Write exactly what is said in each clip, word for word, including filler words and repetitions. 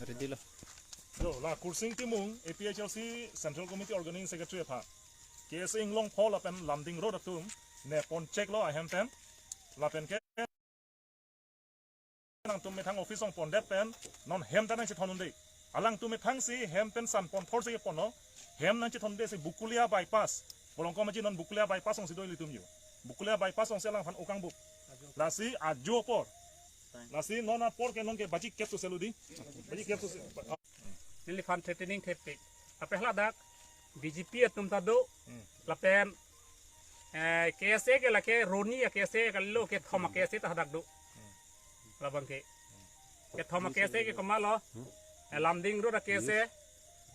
Ready lo. Yo, la Kursing Timung, A P H L C Central Committee Organizing Secretary aphan, K S A Inglongpho lapen Lumding Road atum ne pon chek lo ahem pen. Lapen ke nangtum methang office along pondet pen non hem ta nangchethon un-e. Alangtum methang si hem pen san pon thor si ponlo. Hem nangchethon un-e si Bukulia bypass. Bolong komaji non Bukulia bypass along si do ilitum yo. Bukulia bypass along si alangphan okang bup. Lasi ajo apor. Lasi non apor ke non ke baji kep so selu di. Baji kep so se-, Neliphan threatening thepik. Lapen haladak B J P atum ta do. Hmm. Lapen, eh, K S A ke lake Roni a K S A kali lo, kethom a K S A ta hadak do. Labang ke. Kethom a K S A ke komatlo. Eh, Lumding Road a K S A,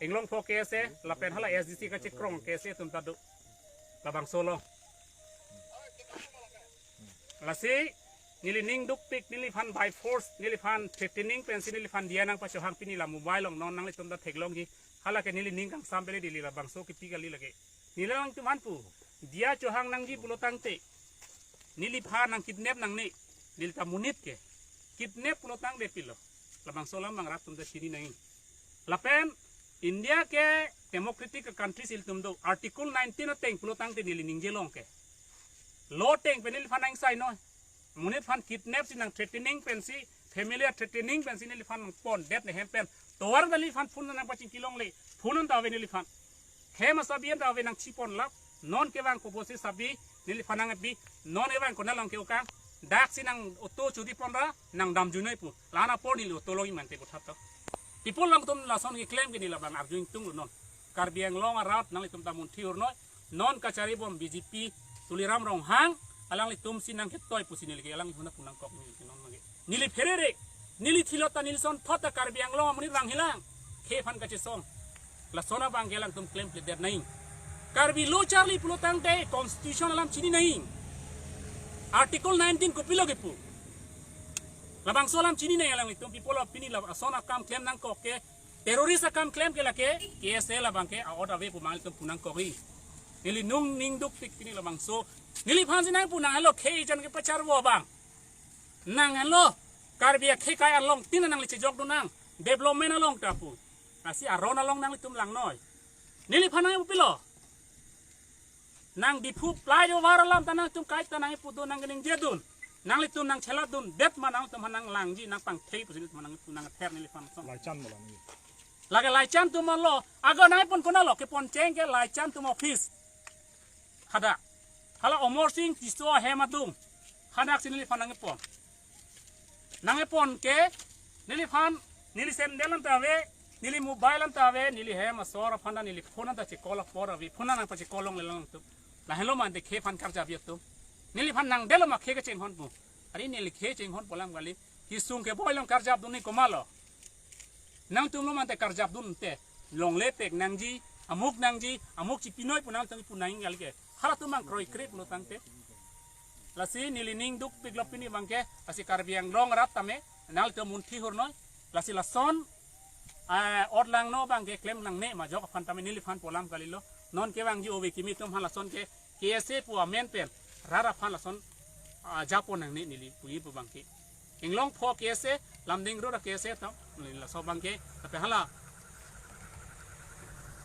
Inglongpho K S A, lapen hala S D C kachekrong K S A atum ta do. Labangso lo. Lasi neli ning dukpik, neliphan by force, neliphan threatening pensi neliphan diya nangpachohang pini la mobile along non nanglitum ta theklongji. Hala ke neli ning kangsam pele dili, labangso kipi kali lake. Neli alangtum aphan pu, diya chohang nangji pulo tangte, neliphan nang kidnap nangne, neli ta monit ke. Kidnap pulo tangte pilo. Labangso alam abang rat atum ta chini nang. Lapen India ke democratic country si ilitum do. Article nineteen ateng pulo tangte neli ningje long ke, law ateng pen neliphan nang sai noi. Monit aphan kidnap si nang threatening pensi, family a threatening pensi neliphan nang pondet ne hem pen. Tovar neliphan phone nangpachingki longle, phone an ta ave neliphan. Hem asabi an ta ave nangchipon lap. Non kevang koposi sabi, neliphan nangpi, non evang konat along ke okang, dak si nang auto churi ponra, nang damjui noi pu. La-an apor neli auto longji mante pu thap to. People alangtum lason keklem ke neli labang arju ingtung lo non. Karbi Anglong arat nanglitum ta munthi ur noi. Non kachari bom B J P Tuliram Ronghang, alanglitum si nangketoi pusi neli ke alanglitum aphan pu nangkok neli ke non mage. Neli pherere, neli thilot ta neli sonthot ta Karbi Anglong amonit vanghelang. Khei aphan kachesong. Lason abang ke alangtum klemkledet nang. Karbi lo charli pulo tangte constitution alam chini nang. Article nineteen kopilo kepu. Labangso alam chini nang alanglitum, people of pini la ason akam klem nangkok ke, terrorist akam klem ke lake, K S A labang ke a-ot ave pu mangtum pu nangkok ri. Neli nung ning dukpik pini labangso. Neliphan si nangpu nang helo khei jan kepacharvo abang. Nang helo Karbi akhei kai along tin nangli chejok do nang. Development along ta pu. Lasi aron along nanglitum lang noi. Neliphan nangpu pilo. Nang Diphu flyover alam ta nangtum kai ta nangpu do nang ningjedun. Nanglitum nangcheladundet ma nangtum aphan nanglangji nangpangthei pusi nangtum nangpu nangther neliphan song. Laichan malam ni. Lake Laichan atum lo. Ago nangpon konat lo kepon cheng ke Laichan atum office. Hadak. Hala Omor Sing Tisso ahem adung. Hadak si neliphan nangpon. Nangpon ke, neliphan, neli sandal an ta ave, neli mobile an ta ave, neli hem asor aphan ta neli phone an ta che-call apor ave, phone an nangpache-call longle alangtum. Lahelo mante khei aphan karjap atum. Neliphan nangdelo ma khei kachinghon pu. Ari neli khei chinghon pu alam kali. Kesung keboi along karjapdun ni komatlo. Nangtum lo mante karjapdun te. Longle pek nangji, amuk nangji, amuk chipi noi pu nangtum pu nang kali ke. Halatum abang kroikre pulo tangte. Lasi neli ning dukpik lo pini abang ke, lasi Karbi Anglong arat tame, nanglitum munthi ur noi. Lasi lason, eh, ot langno abang ke klem nangne ma ajok aphan tame neliphan pu alam kalilo. Non kevangji ove kimi atum aphan lason ke, K S A pu amen pen, rat aphan lason, ah, japo nangne neli puji pu abang ke. Inglongpho K S A, Lumding Road a K S A to, neli laso abang ke, tapi hala.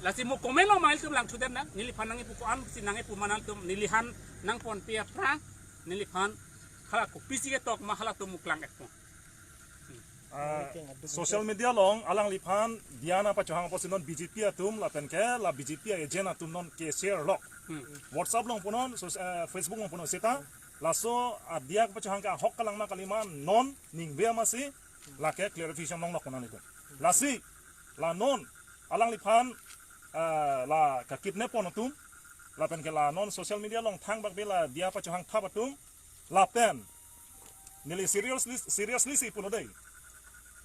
Lasi mo comment along ma ilitum lang chudet nang, neliphan nangpu ko-an si nangpu ma nangtum, neliphan nangponpi aphrang, neliphan hala kopisi ketok ma halatum muklang ekpo. Ah, social media along alangliphan diya nangpachohang apotsi non B J P atum lapen ke la B J P agent atum non ke-share lo. Hmm. WhatsApp along punon, so, eh, Facebook along punon seta, laso adiya pachohang ke ahok kalang ma kali ma non ningve amatsi, lake clarification longlok punon ito. Lasi, la non, alangliphan, eh, la ka-kidnap pon atum, lapen ke la non social media along thangbak be la diya pachohang thap atum, lapen, neli seriously, seriously si pulo dei.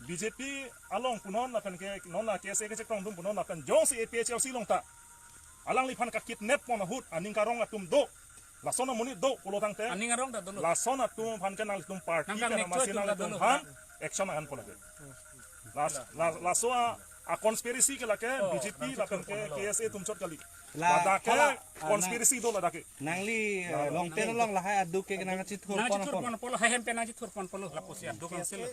B J P along punon lapen ke non la K S A kechekrong atum punon lapen jongsi A P H L C along ta alangliphan ka-kidnap pon ahut aning karong atum do. Lason amonit do pulo tangte. Aning arong ta dolo. Lason atum aphan ke nanglitum party nang ke kang nama si nangtum nanglitum dolo. Aphan action akan pulo dei. Las, las, laso a, a conspiracy ke lake Oh, B J P nang lapen ke chithur pon lo. K S A atum chot kali. La, ladak ke hala, ah, conspiracy nang, do ladak ke. Nangli, eh, nang, long nang, term long lahai aduk ke nang chithur nang pon chithur pon. Pon polo, hai hem pen nang chithur pon polo, lapusi aduk nang sel.